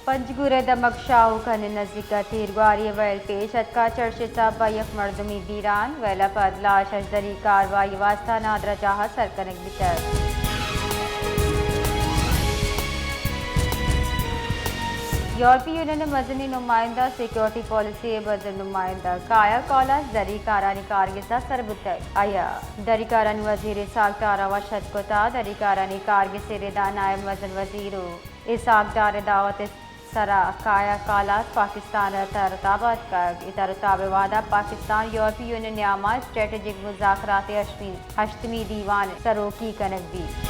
پنجگور ءِ دمگ شاہوکن ءِ نزیک ءَ تیرگواری ءِ ویل پیش اتکا، چرش ءِ سبب ءَ یک مردمی بیران، ویل ءَ پد لاش ءِ شری کاروائی ءِ واستہ نادراہ جاہ ءَ سر کنگ بیتگ۔ یورپی یونین ءِ مزنیں نمائندہ، سیکورٹی پالیسی ءِ مزن نمائندہ کایا کالاس دری کارانی کارگس ءَ سر بوتگ۔ آئی ءَ دری کارانی وزیر اسحاق ڈار ءَ وش اتک کت ءُ دری کارانی کارگس ءِ ردا نائب مزن وزیر ءُ اسحاق ڈار ءِ دعوت ءِ سرا کایا کالاس پاکستان ءِ تر ءُ تاب ءَ اتکگ۔ اے تر ءُ تاب ءِ وہدا پاکستان یورپی یونین ءِ نیاما اسٹریٹجک مذاکرات ءِ ہشمی، ہشتمی دیوان ءِ سروکی کنگ بیت۔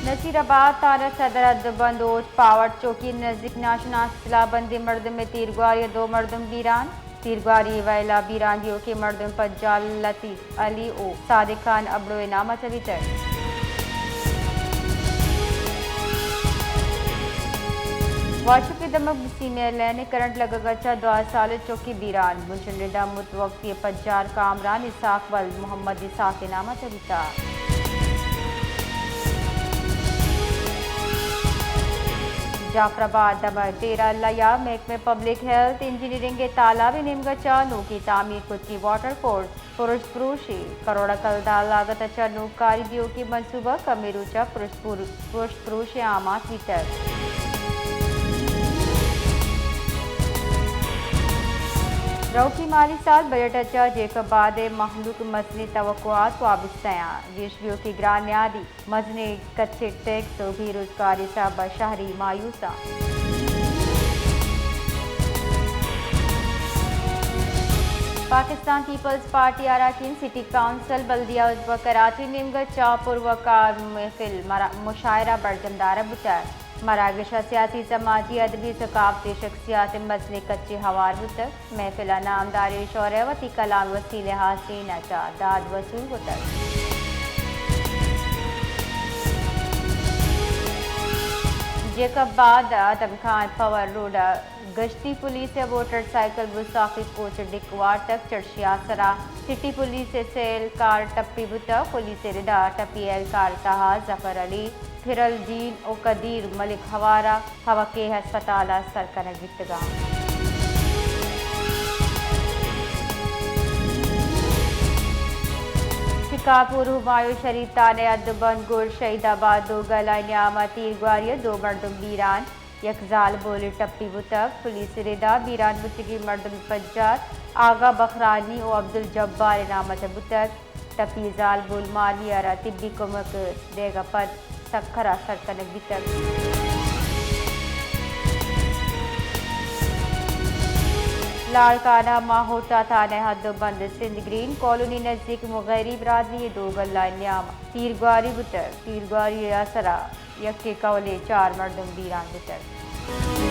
نصیر آباد تھانہ صدر ءِ ہد ءُ بند اوچ پاور چوکی ءِ نزیک ناشناس سلاہ بندیں مردمے تیرگواری ءَ دو مردم بیران۔ تیرگواری ءِ ویل ءَ بیران دیوکیں مردم پجار لطیف علی ءُ صادق خان ابڑو ءِ نام ءَ چہ بیتگ۔ واشپ ءِ دمگ بسیمہ لین ءِ کرنٹ لگگ ءَ چہ دو سال ءِ چکے بیران، بنشن ردا متوفی ءِ پجار کامران اسحاق ولد محمد اسحاق ءِ نام ءَ چہ بیتگ۔ جعفر آباد دمگ ڈیرہ اللہ ءَ محکمہ پبلک ہیلتھ انجینئرنگ ءِ تالاب ءِ نیمگ ءَ چہ نوکی تعمیر کتگیں واٹر فورس پرشت پروشی، کروڑ ءَ کلدار لاگت ءَ چہ نوکاری دیوکی منصوبہ کمیں روچ ءَ پرشت پر-، پرشت پروشی ءِ آماچ بیتگ۔ روکی مالی سال بجٹ ءَ چہ جیکب آباد ءِ مہلوک ءِ مزنیں توقعات وابستہ اَنت۔ گیش دیوکی گران نیادی، مزنیں کچے ٹیکس ءُ بے روزگاری ءِ سبب ءَ شہری مایوس اَنت۔ پاکستان پیپلز پارٹی ءِ اراکین سٹی کونسل بلدیہ ءُ کراچی ءِ نیمگ ءَ چاپ ءُ کار محفل مرا-، مشاعرہ برجم دارگ بوتگ۔ مراگش ءَ سیاسی، سماجی، ادبی، ثقافتی شخصیات ءِ مزنیں کچے ہوار بوتگ۔ محفل ءَ نامداریں شعراء وتی کلام ءِ وسیلہ ءَ حاضرین ءَ چہ داد وصول کتگ۔ جیکب آباد ءِ آدم خان پاور روڈ ءَ گشتی پولیس ءِ موٹر سائیکل گستاخی پوچ ءُ ڈیک وارتگ، چرشی ءِ آسرا سٹی پولیس ءِ سے اہلکار ٹپی بوتگ۔ پولیس ءِ ردا ٹپی اہلکار ءِ تہا ظفر علی، پھرل جین ءُ قدیر ملک ہوار ءَ ہوکیں ہسپتال ءَ سر کنگ بیتگ اَنت۔ شکارپور ہمایوں شریف تھانہ ءِ ہد ءُ بند گوں شہید آباد دوگل ءِ نیام ءَ تیرگواری ءَ دو مردم بیران، یک زالبولے ٹپی بوتگ۔ پولیس ءِ ردا بیران بوتگیں مردم ءِ پجار آغا بخرانی ءُ عبدالجبار ءِ نام ءَ چہ بوتگ۔ ٹپی زالبول مارمی ءَ را طبی کمک دیگ ءَ پد سکھر ءَ سر کنگ بیتگ۔ لاڑکانہ ماہوٹہ تھانہ ءِ ہد ءُ بند سندھ گرین کالونی نزیک مغیری برادری ءِ دوگل ءِ نیام ءَ تیرگواری بوتگ۔ تیرگواری ءِ اثر ءَ یکے کہولے چار مردم بیران بوتگ۔